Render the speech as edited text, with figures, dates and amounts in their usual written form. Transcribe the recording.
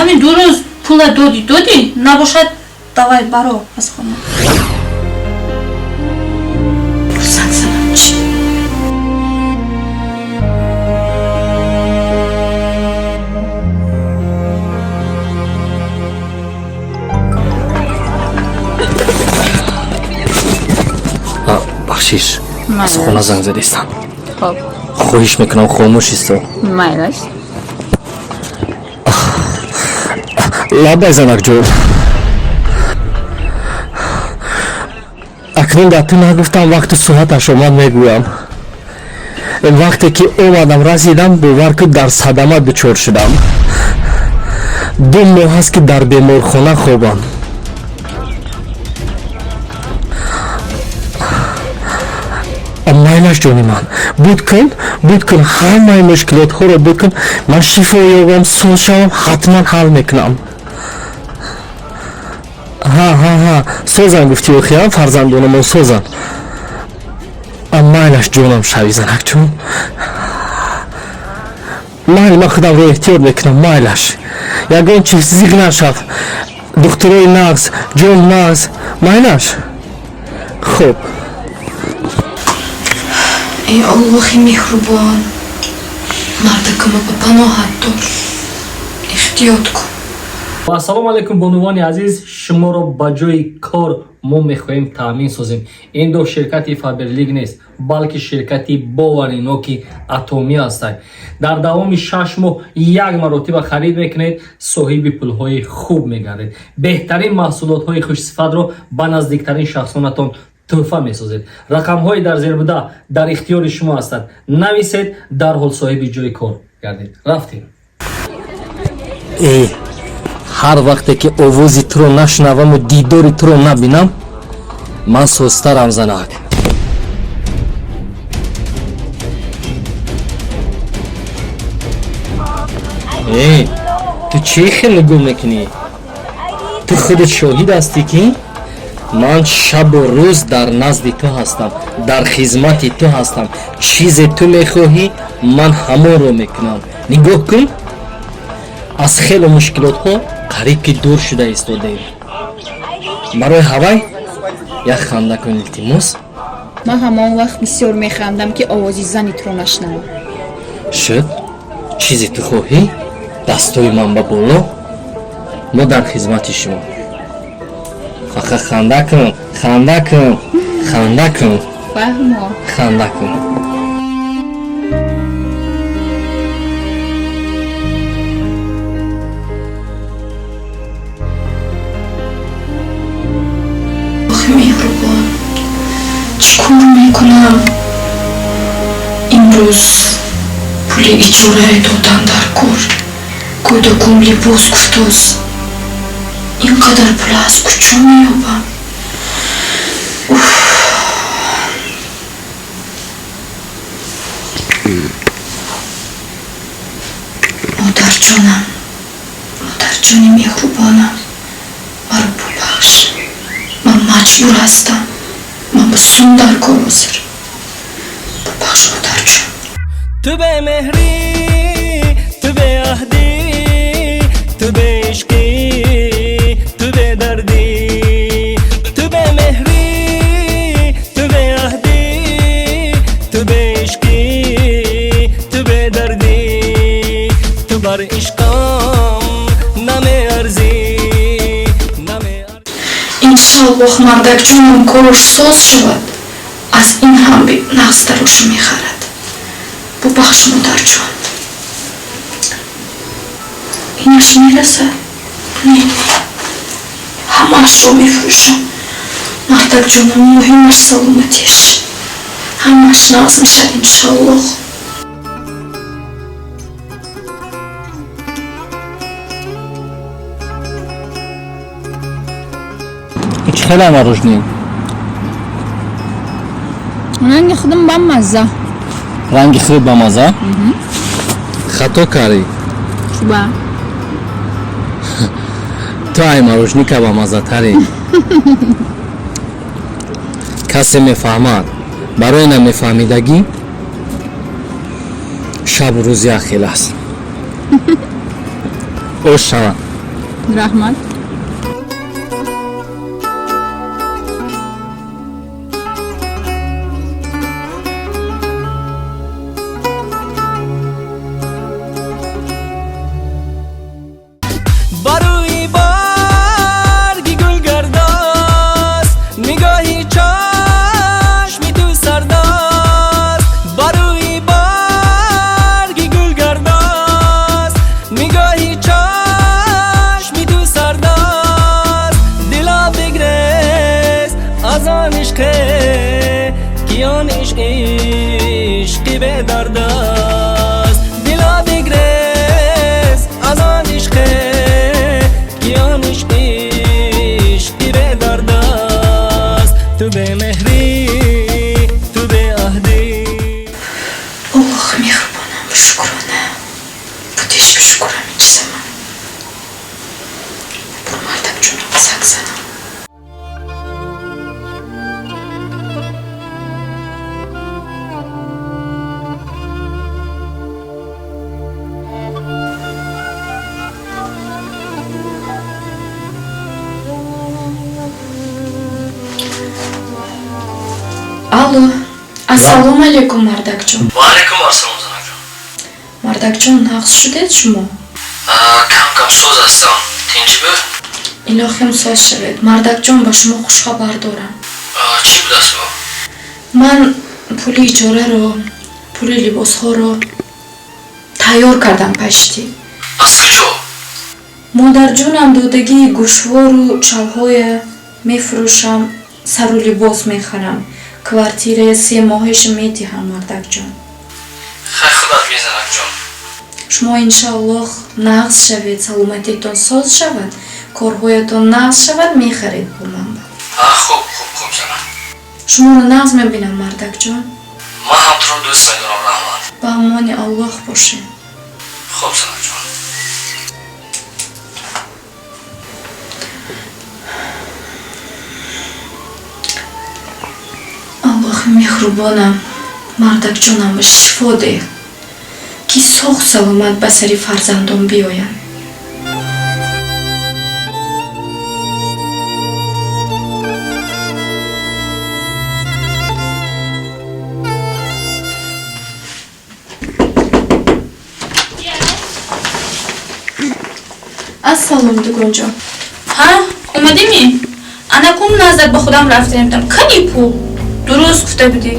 Ҳамин 2 рӯз пула додӣ, набошад, давай баро аз хона. Занг занам чӣ? Бахшиш, аз хона занг задистам. Хоб. Хоҳиш мекунам, хомӯш исто. Майлаш. Лабай, занакҷон, акнун дар ту нагуфтам, вақту соаташ омад, мегӯям. Вақте ки омадам, расидам, бовар кун, дар садама дучор шудам. 2 моҳ аст, ки дар беморхона хобам. Майлаш, ҷони ман, буд кун, буд кун, ҳамаи мушкилотҳоро буд кун. Ман шифо ёбам, соз шавам, ҳатман ҳал мекунам. Ҳа, ҳа, ҳа, созан гуфти, охиам фарзандонамон созан. Майлаш, ҷонам шави, занакҷон, майли, ман худамро эҳтиёт мекунам. Майлаш, ягон чиз зиқ нашав. Духтурои нағз, ҷон нағз, майлаш, хуб. Эй Аллоҳи меҳрубон, мардакама ба паноҳат дор, эҳтиёт кун. Ва ассалому алайкум, бонувони азиз, шуморо ба ҷои кор мо мехоҳем таъмин созем. Ин ду ширкати Фаберлик нест, балки ширкати бовариноки Атомӣ ҳастанд. Дар давоми 6 моҳ як маротиба харид мекунед, соҳиби пулҳои хуб мегардед. Беҳтарин маҳсулотҳои хушсифатро ба наздиктарин шахсонатон тӯҳфа месозед. Рақамҳои дар зер буда дар ихтиёри шумо ҳастанд. Нависед, дарҳол соҳиби ҷои кор гардед. Рафтем. Э, ҳар вақте ки овози туро нашунаваму дидори туро набинам, ман созтарам, занак. Э, ту чӣ хел нигоҳ мекунӣ? Ту худат шоҳид ҳастӣ, ки ман шабу рӯз дар назди ту ҳастам, дар хизмати ту ҳастам. Чизе ту мехоҳӣ, ман ҳамонро мекунам. Нигоҳ кун, аз хеле мушкилотҳо қариб ки дур шуда истодаем. Барои ҳавай як ханда кун, илтимос. Ман ҳамон вақт бисёр механдам, ки овози зани туро нашнавам. Шуд, чизе ту хоҳӣ, дастои ман ба боло, мо дар хизмати шумо. Фақат ханда кун, ханда кун, ханда кун. Фаҳмо. Ханда кун. Аллоҳи меҳрубон, чӣ кор мекунам? Имрӯз пули иҷораи додан дар кор, кӯдакум либос гуфтоз. Ин қадар пул аз куҷо меёбам? Уф. Модарҷонам, модарҷони меҳрубонам, маро бубахш. Ман маҷбур ҳастам, ман ба сум дар кор ҳозир. Бубахш, модарҷон. Ту бемеҳрӣ, ту беаҳдӣ, ту беишқӣ, ту бедардӣ, ту бемеҳрӣ, ту беаҳдӣ, ту беишқӣ, ту бедардӣ, ту бар ишқам намеарзӣ, намеарзӣ. Иншоаллоҳ, мардакҷонам кораш соз шавад, аз ин ҳам нағзтарошу мехарад. Бубахш, модарҷон. Инаш мерасад? Не, ҳамаашро мефурӯшам. Мардакҷонам, муҳимаш саломатиш, ҳамааш нағз мешавад, иншоаллоҳ. Чӣ хеле мороженое? Ранги худам бамазза. Ранги худ бамазза? Хато кардӣ. Чуба? Ту ай мороженика бамаззатарӣ. Касе мефаҳмад, барои намефаҳмидагӣ шабу рӯз як хел аст. Ош шавад. Раҳмат. Барои барги гулгардост, нигоҳи чашми ту сардост. Барои барги гулгардост, нигоҳи чашми ту сардост. Дила бигрез аз он ишқе, ки он ишқ ишқи бедардост. Дила бигрез аз он ишқе, ки он ишқ ишқи бедардост. Ту бемеҳрӣ, ту беаҳдӣ. Аллоҳ меҳрубонам, шукрона. Будиш шукрам чизама. Бур мардак ҷонам сак занам. Алло, ассалому алайкум, мардакҷон. Ва алайкум ассалом, занакҷон. Мардакҷон, нағз шудед шумо? Кам кам соз ҳастам. Тинҷӣ бу? Илоҳим соз шавед. Мардакҷон, ба шумо хушхабар дорам. Чӣ будааст ӯ? Ман пули иҷораро, пули либосҳоро тайёр кардам пашти. Аз куҷо? Модарҷонам додагии гӯшвору чалҳоя мефурӯшам, сару либос мехарам. Квартирая се моҳеша медиҳам, мардакҷон. Хай, худат бин, занакҷон. Шумо иншааллоҳ нағз шавед, саломатиатон соз шавад, корҳоятон нағз шавад, мехаред бо ман. Хуб, хуб, хуб, занак. Шуморо нағз мебинам, мардакҷон. Ман ҳам туро дӯст медорам, раҳмат. Ба амони Аллоҳ бошед. Хуб, занакҷон. Аллоҳи меҳрубонам, мардакҷонамро шифо деҳ, ки соғ саломат ба сари фарзандон биёянд. Ассалом, дугонҷон. Ҳа, омадими? Анакун наздак ба худам рафта будам. Кани пул? Дуруст гуфта будӣ.